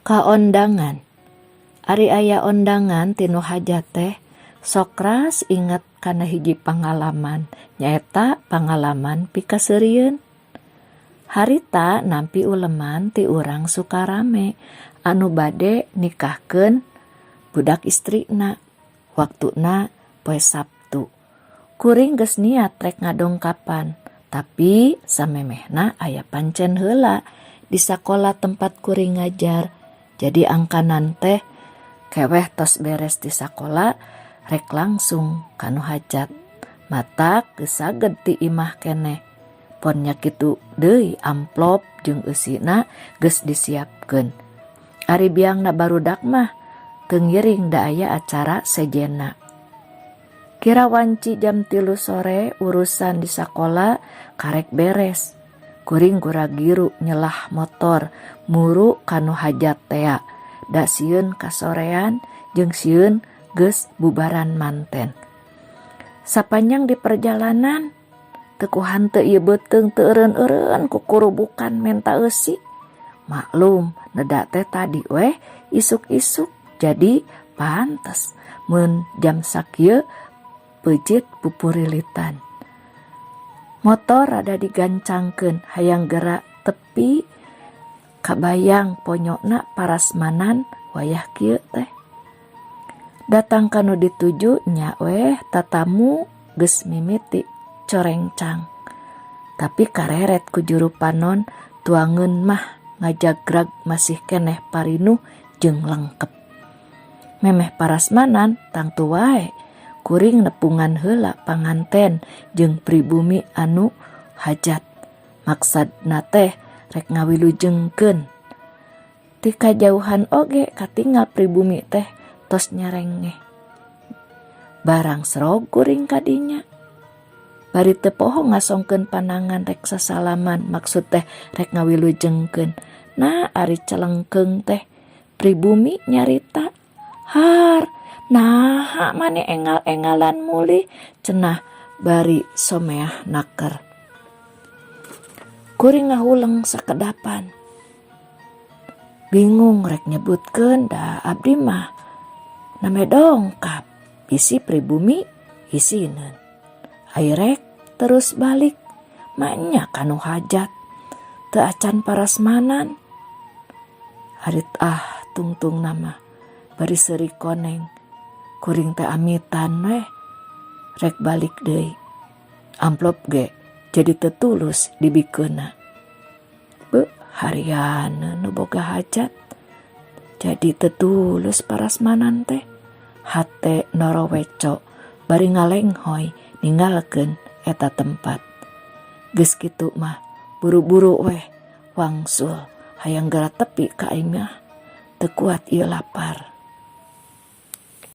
Kaondangan. Ari aya ondangan ti nu hajat teh sok ras inget kana hiji pangalaman nyaeta pangalaman pikaseurieun. Harita nampi uleman ti urang Sukarame anu bade nikahkeun budak istrina. Waktuna poe Sabtu. Kuring geus niat rek ngadongkapan tapi samemehna aya pancen heula di sakola tempat kuring ngajar. Jadi angkanan teh keweh tos beres di sakola rek langsung ka nu hajat. Matak geus saged ti imah keneh. Pon nya kitu deui amplop jeung eusina geus disiapkeun. Ari biangna barudak mah teu ngiring da aya acara sejenna. Kira wanci jam 3 sore urusan di sakola karek beres. Kuring gura-giru nyelah motor muru ka nu hajat tea da sieun kasorean jeung sieun geus bubaran manten. Sapanjang di perjalanan teu ku hanteu ieu beuteung teu eureun-eureun kukurubukan menta eusi. Maklum neda teh tadi weh isuk-isuk jadi pantes mun jam sakieu peujeut pupurilitan. Motor rada digancangkeun hayang geura tepi kabayang ponyona parasmanan wayah kieu teh. Datang ka nu dituju nya weh tatamu geus mimiti corengcang. Tapi kareret ku juru panon tuangeun mah ngajagrag masih keneh parinuh jeung lengkep. Memeh parasmanan tangtu wae kuring nepungan heula panganten jeung pribumi anu hajat. Maksadna teh rek ngawilujengkeun. Ti kajauhan oge katingal pribumi teh tos nyarengeh. Barang serog kuring kadinya. Bari teu poho ngasongkeun panangan rek sasalaman maksud teh rek ngawilujengkeun. Nah ari celengkeung teh pribumi nyarita. Har, naha maneh engal-engalan mulih cenah bari someah naker. Kuring ngahuleng sakedapan. Bingung rek nyebutkeun da abdi mah name dongkap bisi pribumi isineun. Ai rek terus balik manya ka nu hajat teu acan parasmanan. Harit ah tungtungna mah bari seuri koneng kuring teh amitan weh rek balik deui. Amplop ge jadi teu tulus dibikeunna. Beuh harianeun nu boga hajat jadi teu tulus parasmanan teh. Hate noroweco bari ngalenghoy ninggalkeun eta tempat. Geus kitu mah buru-buru weh wangsul hayang geura tepi ka imah teu kuat ieu lapar.